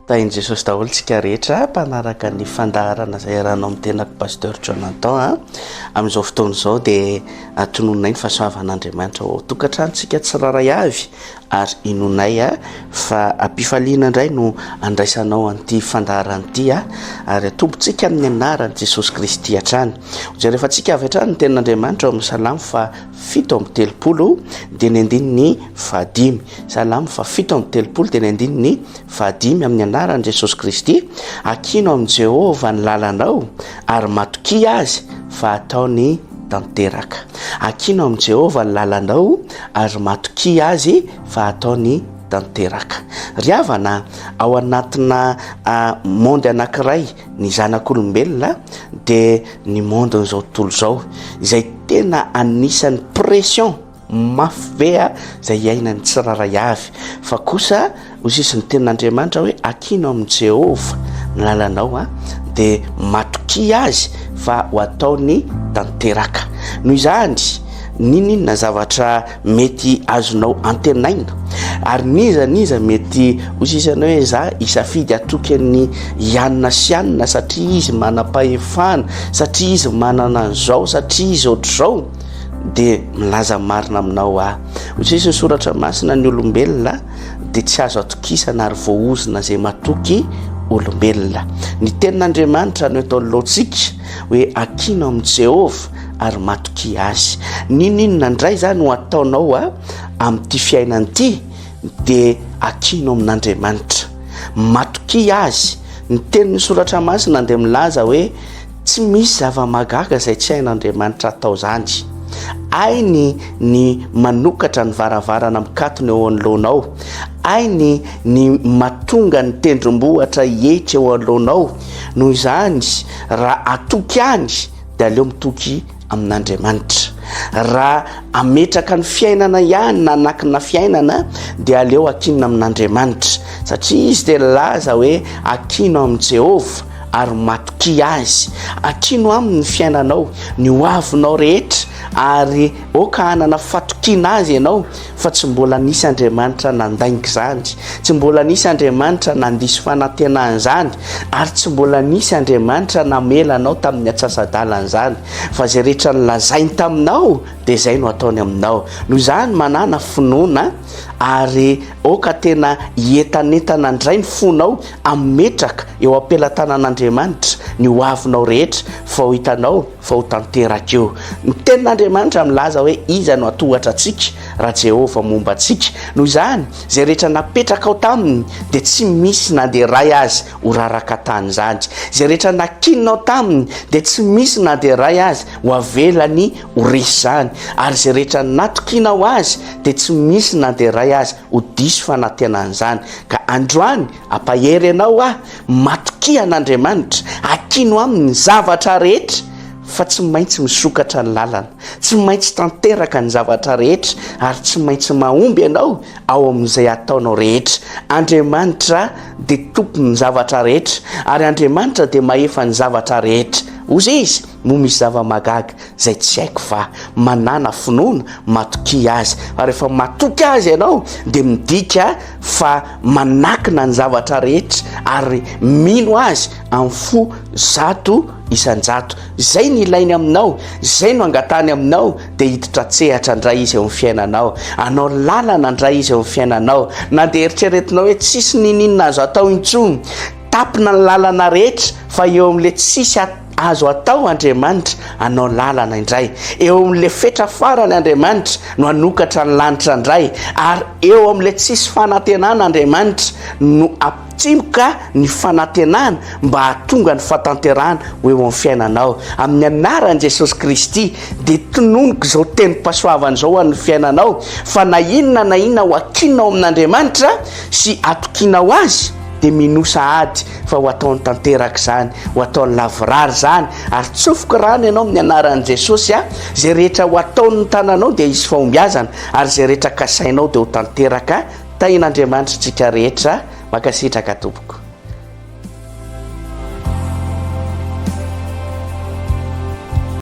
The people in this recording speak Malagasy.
Tahin'i Jesosy daholo tsika rehetra mpanaraka ny fandaharana izay iarahanao amin'ny tenako Pasteur Jonathan a. Amin'izao fotoana izao dia tonononay ny fahasoavan'Andriamanitra ao tokantranontsika tsirairay avy ary inonay fa am-pifaliana indray no andraisanao an'ity fandaharana ity ary atombontsika amin'ny anaran'i Jesosy Kristy hatrany. Hojerefantsika avy hatrany ny tenin'Andriamanitra ao amin'ny Salamo fa 37 dia ny andininy fahadimy. Salamo faha 37 dia ny andininy fahadimy amin'ny anaran'i Jesosy Kristy, Akino amin'i Jehovah ny lalanao ary matokia azy fa hataony tanteraka. Akino amin'i Jehovah ny lalanao ary matokia azy fa hataony tanteraka. Ry havana, ao anatina monde anankiray ny zanak'olombelona dia ny monde-n'izao tontolo izao izay tena anisan'ny pression mafy be izay iainan'ny tsirairay avy fa kosa hoy sisa ny tenin'Andriamanitra hoe akino amin'i Jehovah ny lalanao a dia matokia azy fa ho ataony tanteraka. Noho izany N'inon'inona zavatra mety azonao antenaina, ary n'iza n'iza mety ho sisany hoe za hisafidy hatoky an'i Ianona sy Anona satria izy manam-pahefana, satria izy manana an'izao, satria izy ohatr'izao, dia milaza marina aminao aho. Hoy sisa ny soratra masina, ny olombelona dia tsy azo atokisana ary voaozona izay matoky olombelona. Ny tenin'Andriamanitra no eto anoloantsika hoe akino amin'i Jehovah ary matokia azy. N'inon'inona indray izany ho ataonao amin'ity fiainana ity dia akino amin'Andriamanitra. Matokia azy. Ny tenin'ny soratra masina dia milaza hoe tsy misy zava-mahagaga izay tsy hain'Andriamanitra atao izany. Hainy ny manokatra ny varavarana mikatona eo anoloanao. Hainy ny matonga ny tendrombohitra hietry eo anoloanao. Noho izany, raha atoky any dia aleo mitoky amin'Andriamanitra. Raha ametraka ny fiainana ihany na anakina fiainana dia aleo akinina amin'Andriamanitra. Satria izy dia nilaza hoe akino amin'i Jehovah ary matokia azy. Akino aminy ny fiainanao, ny hoavinao rehetra ary aoka hanana fatokiana azy ianao fa tsy mbola nisy Andriamanitra nandainga izany, tsy mbola nisy Andriamanitra nandiso fanantenana izany, ary tsy mbola nisy Andriamanitra namela anao tamin'ny atsasa-dalana izany, fa izay rehetra nolazainy taminao dia izay no ataony aminao. Noho izany, manàna finoana ary aoka tena hientanentana indray ny fonao hametraka eo am-pelatanan'Andriamanitra ny hoavinao rehetra, fa ho hitanao fa ho tanteraka eo. Ny Tenin'Andriamanitra milaza hoe iza no hatohatra antsika raha Jehovah momba antsika. Noho izany, izay rehetra napetrakao taminy dia tsy misy na dia iray aza ho raraka tany izany. Izay rehetra nakininao taminy dia tsy misy na dia iray aza ho avelany ho resy izany. Ary izay rehetra natokianao azy dia tsy misy na dia iray aza ho diso fanantenana izany. Ka androany Ampahery anao aho, matokia an'Andriamanitra, akino aminy ny zavatra rehetra fa tsy maintsy misokatra ny lalana, tsy maintsy tanteraka ny zavatra rehetra ary tsy maintsy mahomby ianao ao amin'izay ataonao rehetra. Andriamanitra dia tompon'ny zavatra rehetra ary Andriamanitra dia mahefa ny zavatra rehetra. Hozy izy, moa misy zava-mahagaga izay tsy haiko fa manàna finoana, matokia Azy. Fa rehefa matoky Azy ianao dia midika fa manakina ny zavatra rehetra ary mino Azy amin'ny fo 100%. Izay no ilainy aminao, izay no angatahany aminao dia hiditra an-tsehatra indray Izy eo amin'ny fiainanao. Hanao lalana indray Izy eo amin'ny fiainanao. Na dia eritreretinao hoe tsisy n'inon'inona azo atao intsony, tapina ny lalana rehetra fa eo amin'ilay tsisy Azo atao Andriamanitra hanao lalana indray. Eo amin'ilay fetra farany Andriamanitra no hanokatra ny lanitra indray, ary eo amin'ilay tsisy fanantenana Andriamanitra no hampitsimoka ny fanantenana mba hahatonga ny fahatanterahana ho eo amin'ny fiainanao. Amin'ny anaran'i Jesosy Kristy dia tononiko izao tenim-pahasoavana izao ho an'ny fiainanao fa na inona na inona ho akinao amin'Andriamanitra sy atokianao Azy dia minoa sahady fa ho ataony tanteraka izany, ho ataony lavorary izany, ary tsofiko rano ianao amin'ny anaran'i Jesosy a, izay rehetra ho ataon'ny tananao dia hisy fahombiazana, ary izay rehetra kasainao dia ho tanteraka, tahin'Andriamanitra isika rehetra, mankasitraka tompoko.